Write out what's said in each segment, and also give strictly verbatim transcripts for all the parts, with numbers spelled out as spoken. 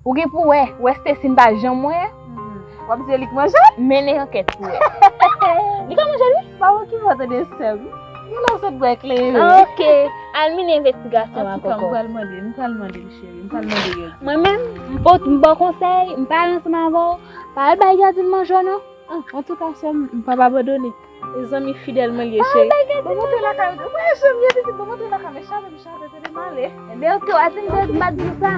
Ou gen pou wè, wè Stacy n pa janm wè. Hmm. W ap di se li k manje? Mennen ankèt pou wè. Li pa manje l, wi. Pa okipe w, tande sè m. Yon lè w sot bwè kleren. Ah, ok. Al mennen envestigasyon an, kòkò. Antouka, m pral mande, m pral mande l, cheri. M pral mande Gerdine. Mwen menm, m pot, m ba w konsèy, m pale ansanm avè w. Pa al bay Gerdine manje w, non. Ah, antouka, sè m, m p ap abandone. E zanmi fidèl mwen l ye, cheri. Bon, montre lakay ou. Wè, cheri, pitit, bon, montre lakay mwen. Chave m, chave, tande m ale. Ebyen, ok, w ap vin de m ap di w sa.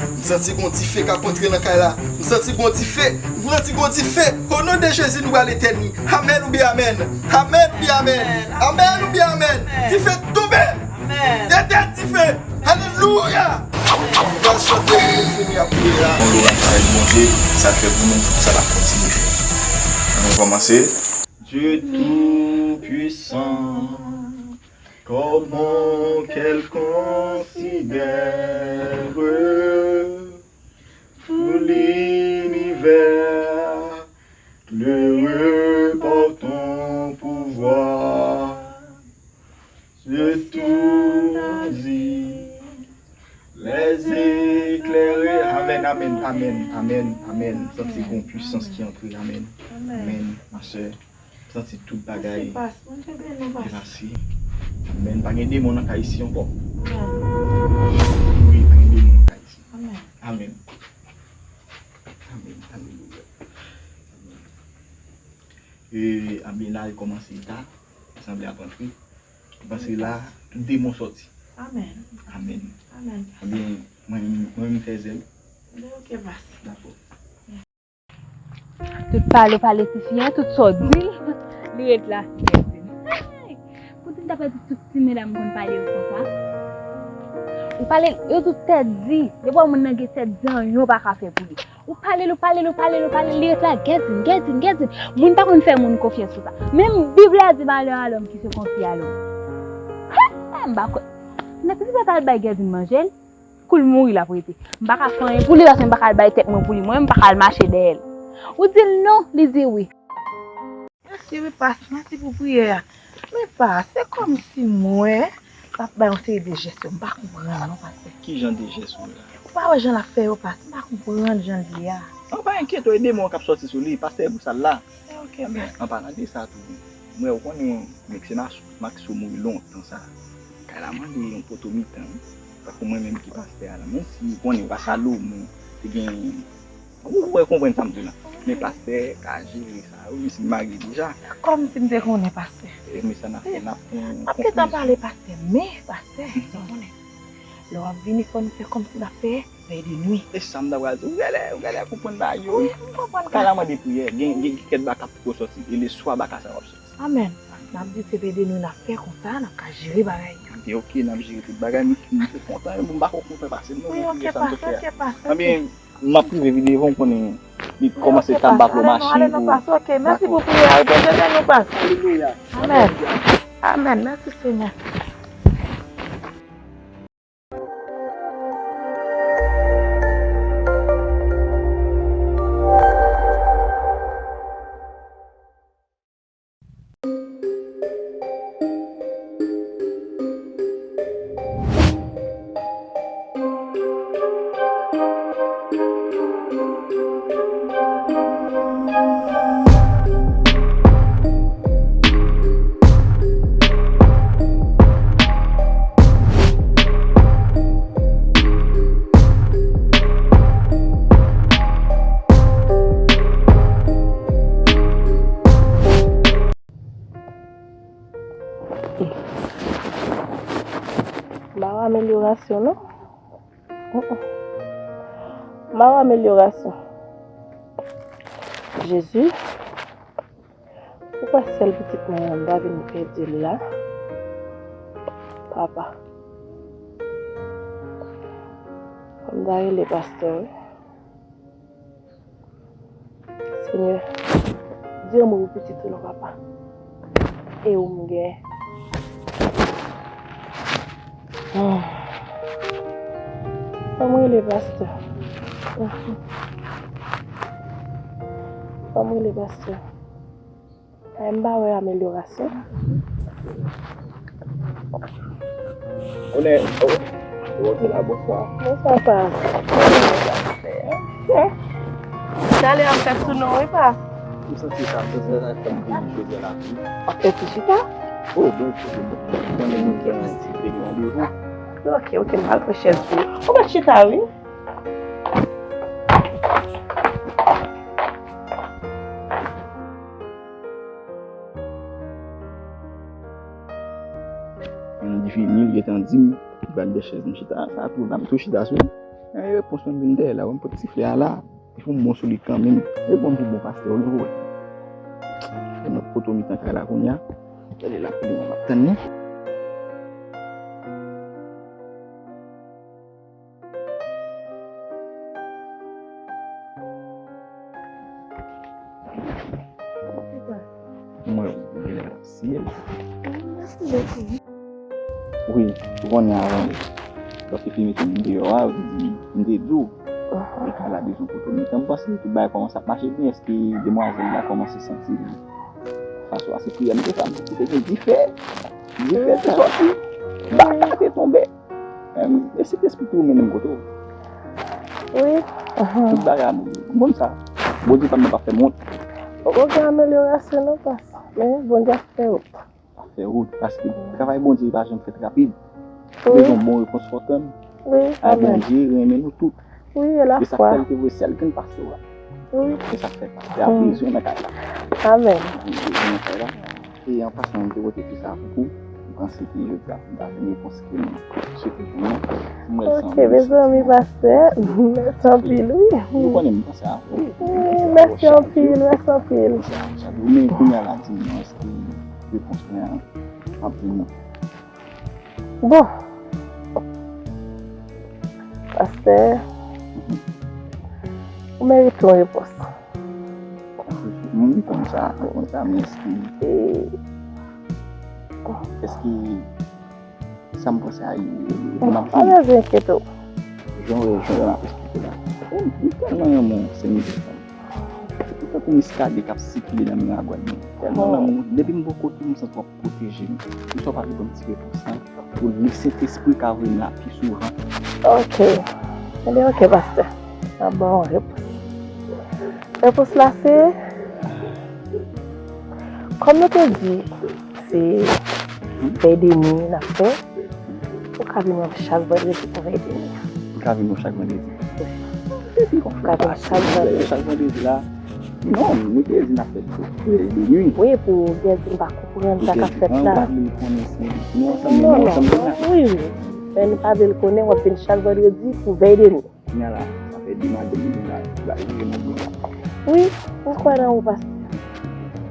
M santi gon dife k ap antre nan kay la. M santi gon dife. M santi gon dife. O non de Jezi, nou pral etèn li. Amèn oubyen amèn. Amèn oubyen amèn. Amèn oubyen amèn. Dife tonbe. Amèn. Etèn dife. Alelouya. Pral chante pou nou fini ap priye la. Yon loraj parèt Bondye, sa l fè pou nou, sa l ap kontinye fè. Ann nou kòmanse. Dieu Tout-Puissant, comment qu'elle considère tout l'univers, l'heureux par ton pouvoir. Je t'en dis, les éclairs. Amèn, amèn, amèn, amèn, amèn. Santi gon pwisans ki antre, amèn. Amèn. Amèn, ma sè. Santi tout bagay. Mèsi, pas. Bondye beni w, pas. Mèsi. Amèn. Pa gen demon nan kay isi ankò. Amèn. Wi, pa gen demon nan kay isi. Amèn. Amèn. Amèn. Alelouya. Amèn. E, amèn la, li kòmanse ta. Sanble ap antre. M panse la, tout demon sòti. Amèn. Amèn. Amèn. Ebyen, mwen, mwen, mwen fè zèl. Ebyen, ok, pas. Dakò. Tout pale w pale tifi an, tout sa w di l, li ret la, li ret di l. Hey! Poutèt m ta pral di tout ti medam konn pale yo konsa. Ou pale, yo tout tèt di. Depi w wè moun nan gen tèt di, anyen w pa ka fè pou li. Ou pale l, ou pale l, ou pale l, ou pale l, li ret la, Gerdine, Gerdine, Gerdine. Moun pa konn fè moun konfyans konsa. Menm Bib la di, malheur à l'homme qui se confie à l'homme. Hey! M pa kwè. Nan pitit sa t al bay Gerdine manje l. Kou l mouri l ap rete. M pa ka fè anyen pou li, paske m pa ka al bay tèt mwen pou li. Mwen menm, m pa ka al mache dèyè l. Ou di l non, li di wi. Mèsi wi, pas, mèsi pou priyè a. Men pas, se kòmsi m wè l ap bay yon seri de jès yo. M pa konprann non, pastè. Ki jan de jès ou wè la? Ou pa wè jan l ap fè yo, pas, m pa konprann jan l ye a. An, pa enkyete w, e demon an k ap sòti sou li, pastè e pou sa l la. Ok, pas. An palan de sa tou, m wè, ou konnen, Maxo mouri lontan sa. Kay la mande yon poto mitan, wi. Tankou mwen menm ki pastè a la. Menm si ou konnen ou pa Salomon, te gen, ou wè, konprann sa m di w la. Men pastè ka jere sa, wi, misye marye deja. Kòmsi m te konnen, pastè. E, men sa n ap fè, n ap pran. M ap gentan pale, pastè, men, pastè, sa w konnen. Lè w ap vini, fò nou fè kòmsi n ap fè vèy de nwi. E sa m ta pral di w, ou genlè, ou genlè konprann bagay yo. Wi, m konprann. Kay la mande priyè, gen, gen kèk baka poko sòti, e le swa baka sa w ap sòti. Amèn. N ap di se vèy de nwi n ap fè konsa, n ap ka jere bagay yo. Ebyen, ok, n ap jere tout bagay, m, m kontan, m pa ko kontan pase m non, wi, ok, pastè, ok, pastè. Ebyen, m ap rive vin devan, ou konnen, li kòmanse tap bak lò machin pou. Pastè, ok, mèsi pou priyè a, Bondye beni w, pastè. Alelouya. Amèn. Amèn, mèsi Senyè. M pa wè amelyorasyon non. Mm, mm. M pa wè amelyorasyon. Jezi, ou kwè sèl pitit mwen an, m ta vin pèdi l la? Papa, fò m ta rele pastè wi. Senyè, di yon mo pou pitit ou non, papa. E ou m gen. Ah. Fò m rele pastè. Fò m rele pastè. Ay, m pa wè amelyorasyon. Konnen, oh, Bonswa. Bonswa, pa. Talè ap fèt sou nou, wi, pa. M santi sa, m santi sa, sa fè m vin jodi a la. Ap fè ti chita? Oh, bon, bon, bon. Mwen menm, mwen gen yon ti randevou. Ok, ok, m al pran chèz pou ou. Ou mèt chita, wi. Yon divini, li gentan di m, li ba l de chèz, m chita, sa tou la, m tou chita sou li. E repons mwen vin dèyè la, wè m pot sifle a la. Li fè yon bon sou li kanmenm. Li bon pou bon pastè, ou wè. Fè nou poto mitan kay la kounye a. Tande l ap pile, m ap tann li. Mwen, genlè l ap siye l. Wi, ou konnen avan, lòske fini mete m deyò a, ou te di, m te di w, li ka la bezwen poto mitan. M panse tout bagay kòmanse ap mache byen, èske demwazèl la kòmanse santi l? Fason a se priyè m te fè, m te gen dife, dife te sòti, baka te tonbe. Em, e Sentespri tou mennen m kote w. Wi. Tout bagay a m konn sa. Bondye pa m nan pa fè m wont. Ou gen amelyorasyon non, pas. Men Bondye ap fè wout. Ap fè wout, paske travay Bondye pa janm fèt rapid. Ou bezwen yon bon repons fò tann. Wi, amen. Bondye renmen nou tout. Wi, e lafwa. E sa k fè l te voye sèl grenn pastè a. Wi. E sa k fè pastè a bezwen nan kay la. Amen. Bezwen nan kay la. E an pasan, m te pote ti sa pou ou. M panse ke jodi a pou m ta jwenn repons ke m swete jwenn nan. M wè l sanble. Ok, mezanmi, pastè, mèsi anpil, wi. Ou konnen m panse a ou. Wi, mèsi anpil, mèsi anpil. Ou menm kounye a la, di m non, èske repons mwen an ap vini? Bon. Pastè, ou merite yon repons. M konn sa, m konn sa, men èske, èske sa m panse a, m ap jwenn. Pa bezwen enkyete w. Jan w, jan w ap esplike la. M, m tèlman renmen w, se mizè sa. Se tankou miskaden k ap sikile nan miragwàn mwen. Tèlman lanmou, depi m bò kote w, m santi w ap pwoteje m. M swa pa vle ban m ti repons lan, pou li Sentespri ka voye m la pi souvan. Ok. Ebyen, ok, pastè. N ap ba w yon repons. Repons la se, kòm nou te di, se vèy de nwi n ap fè, ou ka vin wè m chak vandredi pou vèy de nwi a. M ka vin wè w chak vandredi. Ou ka vin chak vandredi. Chak vandredi la. Non, nou te di n ap fè vèy de nwi. Wi, pou Gèdin pa konprann sa k ap fèt la. Ou pa vle l konnen si nou ansanm, men nou ansanm deja. Wi, wi. Men nou pa vle l konnen, w ap vin chak vandredi pou vèy de nwi. Kounye a la, sa fè de madanm li la, la jere nan byen. Wi, m kwè nan ou, pastè.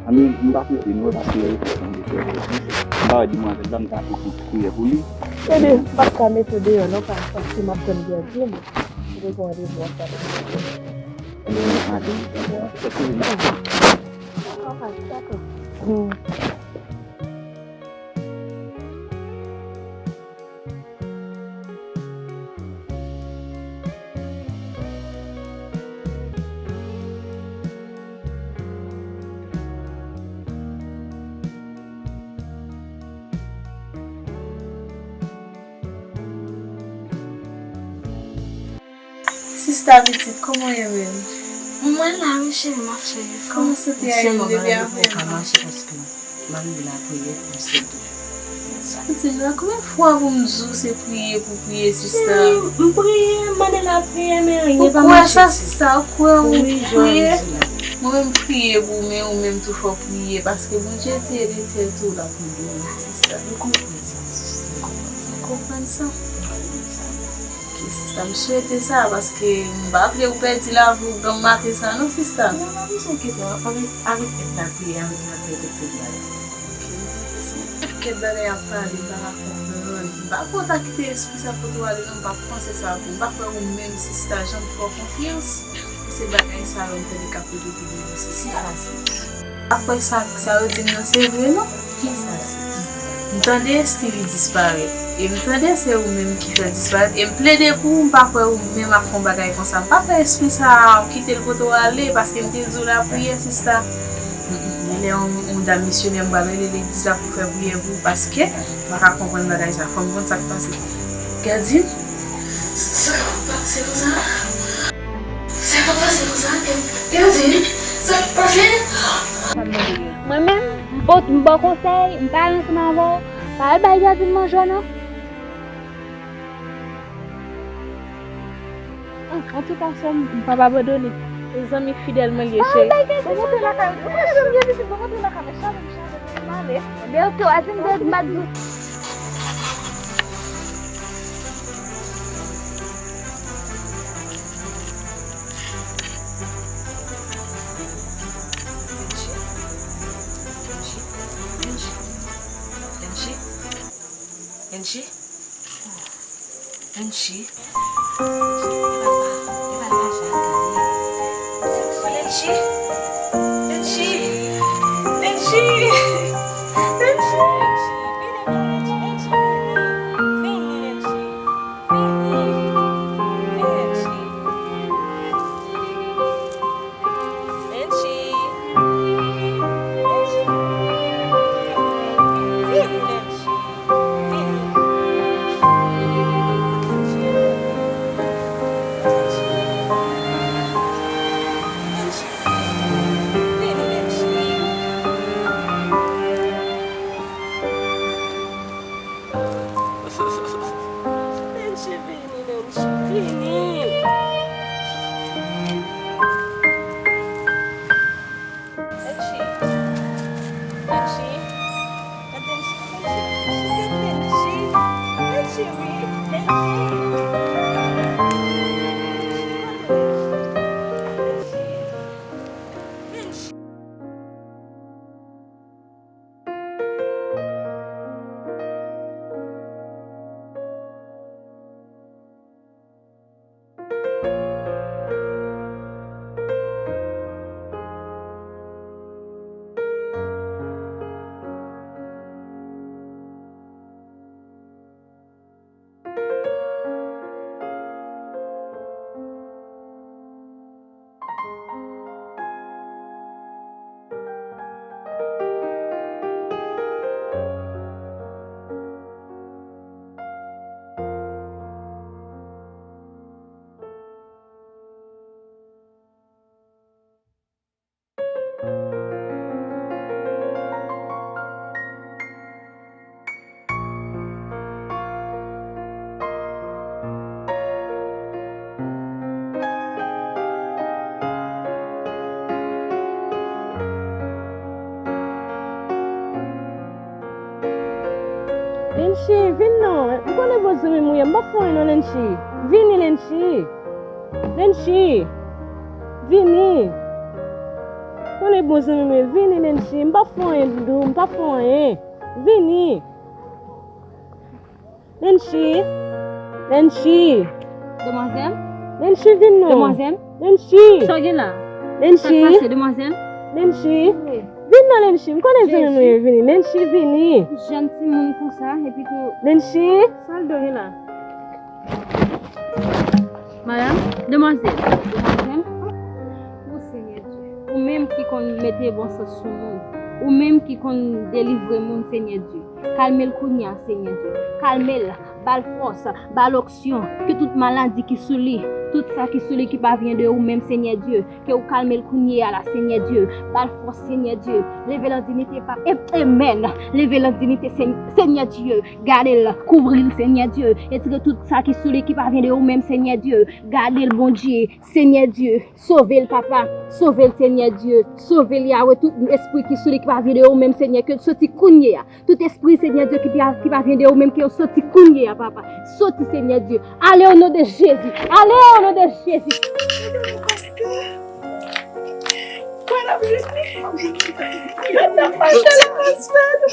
Ann, m pa koute nou, paske yo te sanble trè, trè sense. M pa wè demwazèl la, m ta tou priyè pou li. Ebyen, m p ap ka mete w deyò non, pa, paske m ap tann Gèdin. M te gen randevou ansanm. Ebyen, m ap tann Gèdin. Dakò, pa gen pwoblèm. Sista pitit, kòman w ye menm? Mwen la wi cheri, m ap chèche fò. Kòman sante a ye depi apre? Ou ka mache paske m ann lapriyè pou sèt jou. Sa vle di m la, konbyen fwa pou m di w se priye pou priye, sista? Cheri, m priye, m mande lapriyè, men anyen pa mache. Ou kwè sa, sista? Ou kwè ou priye? Mwen menm m priye pou ou, men ou menm tou fò w priye, paske Bondye di e Letènèl tou l ap ede w, sista. M konprann sa, sista. M konprann sa. M konprann sa. Ok, sista, m swete sa, paske m pa vle ou pèdi lavi w granm maten sa non, sista. Non, pa bezwen enkyete w, avèk, avèk èd lapriyè, avèk lapriyè, tout, tout bagay. Ok, m konprann sa. Kèk bagay ap pale, m pa ka konprann. M pa konn sa ki te espri sa kote w ale non, m pa panse sa pou ou. M pa kwè ou menm, sista, janm fè w konfyans. Se bagay sa yo m tande k ap repete depi se, se fasil. Apre sa, sa yo di m nan se vre non? Kisa se? M tande Stevie disparèt. E m tande se ou menm ki fè l disparèt. E m plede pou ou, m pa kwè ou menm ap fè yon bagay konsa. M pa kwè espri sa a, kite l kote w ale, paske m te di w lapriyè, sista. M, m, genlè yon, yon dam misyonè, m pral rele legliz la pou fè priyè pou ou, paske m pa ka konprann bagay sa. Fò m konn sa k pase. Gad di m. Gadi, sa k pase? Mwen menm, m pot, m ba w konsèy, m pale ansanm avè w, pa al bay Gadi manje w non. An, antouka, sè m, m p ap abandone. Se zanmi fidèl mwen l ye, cheri. Bon, montre lakay ou. Bon, montre lakay mwen, cheri. Bon, montre lakay mwen. Chale m, chale m, m ale. Bèl tou, atenn de m ap di w. Lenchi? Lenchi? Lenchi? Lenchi? Lenchi? Lenchi? Lenchi? Lenchi? Lenchi? Vini, Lenchi, vini, Lenchi, vini. Vini, Lenchi, vini, Lenchi. Lenchi. Lenchi. Vini, Lenchi. Vini. Lenchi. Lenchi. Vini, Lenchi. Lenchi, vini, Lenchi, vini. Lenchi. Lenchi. Gad Lenchi, Lenchi, Lenchi, gad Lenchi. Lenchi, wi, Lenchi. Lenchi. Lenchi. Lenchi, vin non. M konnen bon zanmi m ou ye. M pa fè w anyen non, Lenchi. Vini, Lenchi. Lenchi. Vini. Konnen bon zanmi m ou ye. Vini, Lenchi. M pa fè w anyen, doudou. M pa fè w anyen. Vini. Lenchi. Lenchi. Demwazèl? Lenchi, vin non. Demwazèl? Lenchi. Sa w gen la? Lenchi. Sa k pase, demwazèl? Lenchi. Vin non, Lenchi. M konnen zanmi m ou ye, vini. Lenchi, vini. Jèn timoun konsa, epi tou. Lenchi. Sa l do gen la? Madanm, demwazèl. Demwazèl. O Senyè Dye, ou menm ki konn mete bon sans sou moun, ou menm ki konn delivre moun, Senyè Dye. Kalme l kounye a, Senyè Dye. Kalme l, ba l fòs, ba l onksyon, ke tout maladi ki sou li, tout sa ki sou li ki pa vyen de ou menm, Senyè Dye, ke ou kalme l kounye a la, Senyè Dye. Ba l fòs, Senyè Dye. Leve l an diyite, pa, e, amèn. Leve l an diyite, Sen-, Senyè Dye. Gade l, kouvri l, Senyè Dye. Retire tout sa ki sou li ki pa vyen de ou menm, Senyè Dye. Gade l, Bondye. Senyè Dye, sove l, papa. Sove l, Senyè Dye. Sove l, Yawe. Tout espri ki sou li ki pa vyen de ou menm, Senyè, ke l soti kounye a. Tout espri, Senyè Dye, ki pa, ki pa vyen de ou menm, ke yo soti kounye a, papa. Soti, Senyè Dye. Ale, o non de Jezi. Ale, o non de Jezi.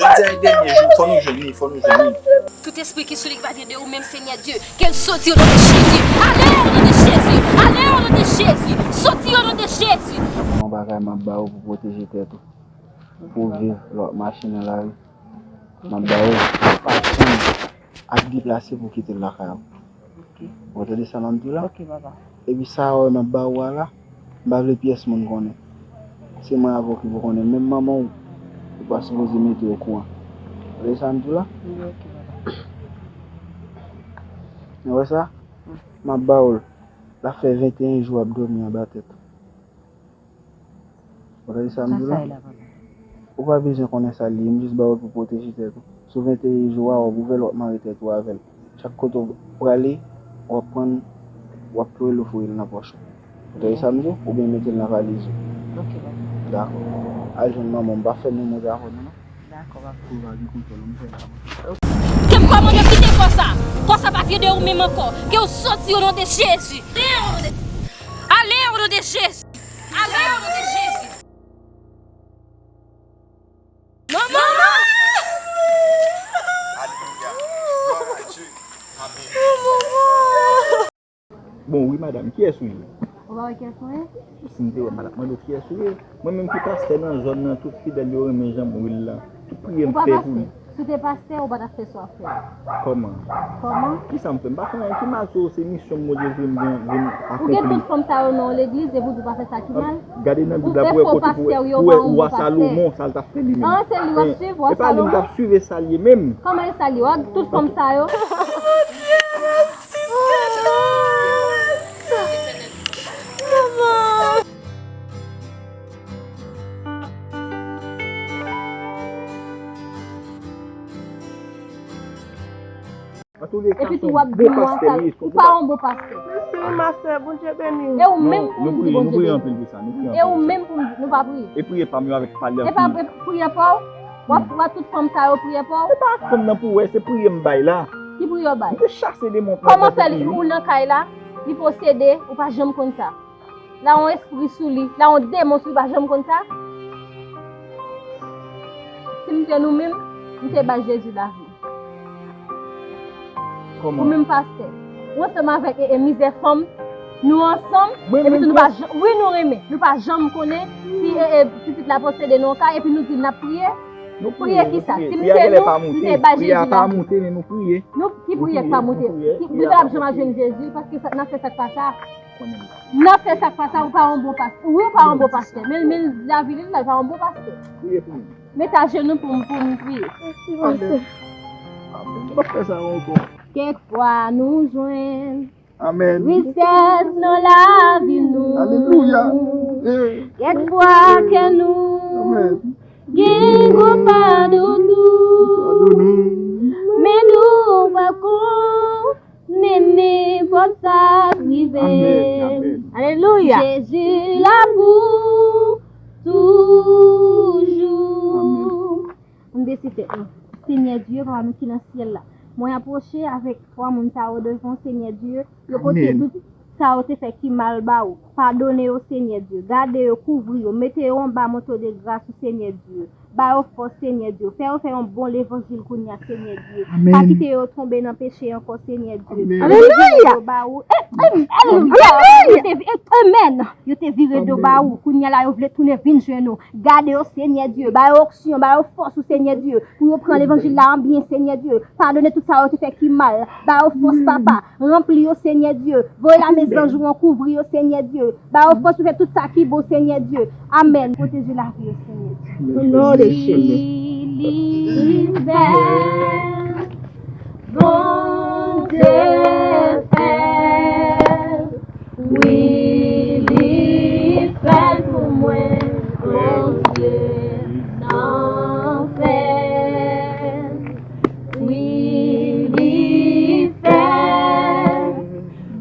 Jodi a e dènye jou, fò nou jwenn li, fò nou jwenn li. Tout espri ki sou li ki pa vyen de ou menm, Senyè Dye, ke l soti o non de Jezi. Ale o non de Jezi. Ale o non de Jezi. Soti o non de Jezi. Yon bagay m ap ba ou pou pwoteje tèt ou. Pou w viv, lè w ap mache nan lari. M ap ba ou pa tann ap deplase pou w kite lakay ou. Ou tande sa m ap di w la? Ok, papa. Epi sa a wè m ap ba ou a la, m pa vle pyès moun konnen. Se mwen avè w ki pou konnen. Menm manman w, ou pa sipoze mete okouran. Ou tande sa m di w la? Wi, ok, papa. Ou wè sa? M ap ba ou l. L ap fè venteyen jou w ap dòmi anba tèt ou. Ou tande sa m di w la? Ou pa bezwen konnen sa l ye, m jis ba w pou pwoteje tèt ou. Sou venteyen jou a, w ap ouvè l, w ap mare tèt ou avè l. Chak kote w prale, w ap pran l, w ap pran l, ou foure l nan pòch ou. Ou tande sa m di w? Oubyen mete l nan valiz ou. Ok, papa. Dakò. Al jwenn manman w, m pa fè nou monte avè nou, non. Dakò, papa. Pou w pa gen kontwòl, m fè l. Ke m kòmande kite kò sa. Kò sa pa vye de ou menm ankò. Ke w soti o non de Jezi. Ale o non de Jezi. Ale o non de Jezi. Manman! Alelouya. Glwa a Dye. Amen. Bon, wi, madanm, kiyès ou ye? Ou pa wè kiyès mwen ye? Si m te wè, m pa t ap mande w kiyès ou ye. Mwen menm ki pastè nan zòn nan, tout fidèl yo renmen jan m wi l la. Tout priyè m fè pou li. Si w te pastè, ou pa t ap fè sa w ap fè a. Kòman? Kòman? Kisa m fè? M pa fè anyen ki mal, so se misyon m Bondye voye m vin, vin akonpli. Ou gen tout fanm sa yo nan yon legliz, epi w di w pa fè sa ki mal? Gade nan Bib la pou w wè kote pou w wè wa Salomon, sa l t ap fè li menm. An, se li w ap swiv, wa Salomon? E pa li m t ap swiv, e sa l ye menm. Kòman e sa l ye? W ap tout fanm sa yo? Epi tou w ap di m, ou pa yon bon pastè. Mèsi wi, ma sè, Bondye beni w. E ou menm pou m di Bondye beni w. E ou menm pou m di, nou pa priye. E priye pa m yo avèk pale anpil. E pa priye pa w? W ap, w ap tout fanm sa yo priye pa w? Se pa fanm nan pou wè, se priye m bay la. Ki priye w bay? M te chase demon. Kòman fè li, ou nan kay la, li posede, ou pa janm konn sa? La yon espri sou li, la yon demon sou li, pa janm konn sa? Si m te nou menm, m te bay Jezi lavi. Ou menm pastè, ou ansanm avèk e, e mizè fanm, nou ansanm, epi tou nou pa janm, wi, nou renmen, nou pa janm konnen si e, e pitit la posede nan yon kay, epi nou di n ap priye. Priye kisa? Si m te nou, m te bay Jezi lavi. Nou, ki priyè k pa moute? Ki, nou pa t ap janm ap jwenn Jezi, paske sa, n ap fè sa k pa sa. N ap fè sa k pa sa, ou pa yon bon pastè. Wi, ou pa yon bon pastè. Men, men lavi li la, ou pa yon bon pastè. Priye pou mwen. Met ajenou pou m, pou m priye. Mèsi, ma sè. Amèn. M p ap fè sa ankò. Kèk fwa nou jwenn tristès nan lavi nou. Alelouya. Kèk fwa kè nou gen gwo fado tou. Men nou pa kon Men nenpòt sa k rive. Amèn, amèn. Alelouya. Jezi la pou toujou. Amèn. Ann bese tèt nou. Senyè Dye, Papa nou ki nan syèl la, mwen apwoche avèk twa moun sa yo devan w, Senyè Dye. Yo pote tout sa yo te fè ki mal ba ou. Padone yo, Senyè Dye. Gade yo, kouvri yo, mete yo anba manto de gras ou, Senyè Dye. Ba yo fòs, Senyè Dye. Fè yo fè yon bon levanjil kounye a, Senyè Dye. Amèn. Pa kite yo tonbe nan peche ankò, Senyè Dye. Amèn. Alelouya! Yo ba ou. Eh, eh, alelouya! Yo te vi-, eh, amèn! Yo te vire do ba ou. Kounye a la, yo vle tounen vin jwenn ou. Gade yo, Senyè Dye. Ba yo onksyon, ba yo fòs ou, Senyè Dye. Pou yo pran levanjil la an byen, Senyè Dye. Padone tout sa yo te fè ki mal. Ba yo fòs, Papa. Ranpli yo, Senyè Dye. Voye lame zanj ou an kouvri yo, Senyè Dye. Ba yo fòs pou fè tout sa ki bon, Senyè Dye. Amèn. Pwoteje lavi yo, Senyè Dye. O non de Jezi. Wi, li fè, Bondye fè. Wi, li fè l pou mwen, Bondye nan fè. Wi, li fè,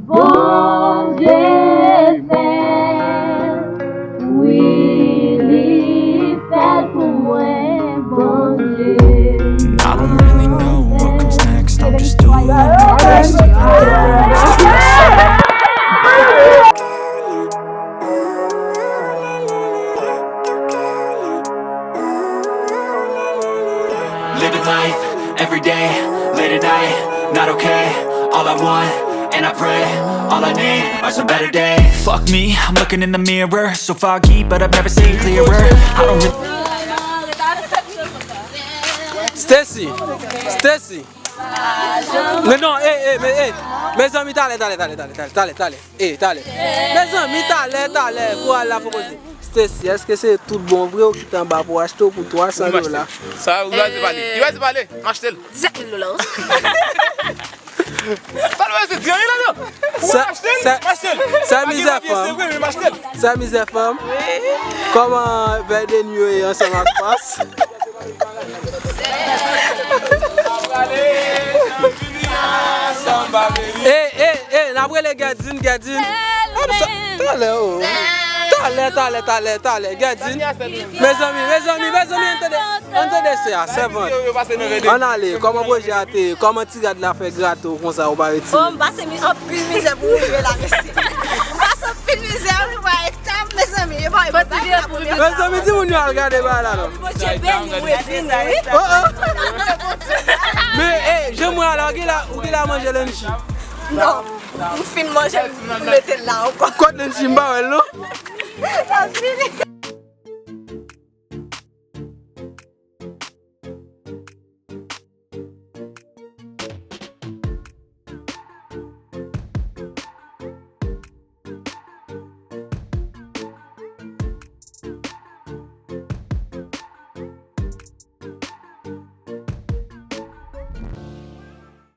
Bondye fè. Wi, li fè l pou mwen, Bondye. I don't really know what comes next. I'm just doing my best to get through. Living life every day, late at night, not okay. All I want, and I pray, all I need are some better days. Fuck me, I'm looking in the mirror, so foggy, but I've never seen clearer. I don't really Stacy, Stacy. Men non, ey, ey, men, ey. Mezanmi, talè, talè, talè, talè. Ey, talè. Mezanmi, talè, talè. Koral la fò poze. Stacy, èske se tout bon vre ou kite anba pou achte w pou twa san dola? Sa ou va di pale. Li va di pale. M achte l. Dizèt mil dola. Sa nou se di anyen ladan. Ou pa achte l? Achte l. Sa mizè fanm. Se vre, men m achte l. Sa mizè fanm. Kòman vèy de nwi yo ye ansanm ak pas? Ey, ey, ey, n ap rele Gèdin, Gèdin. Talè, oh. Talè, talè, talè, talè. Gèdin. Mezanmi, mezanmi, mezanmi, ann tande, ann tande sè a, sèvant. Ann ale, kòman pwojè a te ye? Kòman ti rad la fè grate w konsa, ou pa retire? Oh, m pase mi-, anpil mizè pou m rive la, mesye. M pase anpil mizè, wi, pa eta, mezanmi. E pa, e pa, e pa premye fwa. Mezanmi, timoun yo al gade bagay la, non. Bondye beni, mwen vini, wi. Oh, oh. Men, eh, jan mwen ala, ou gen la, ou gen la manje lennchi? Non, m fin manje, m mete l la ankò. Kot lennchi, m pa wè l, non. Sa fini.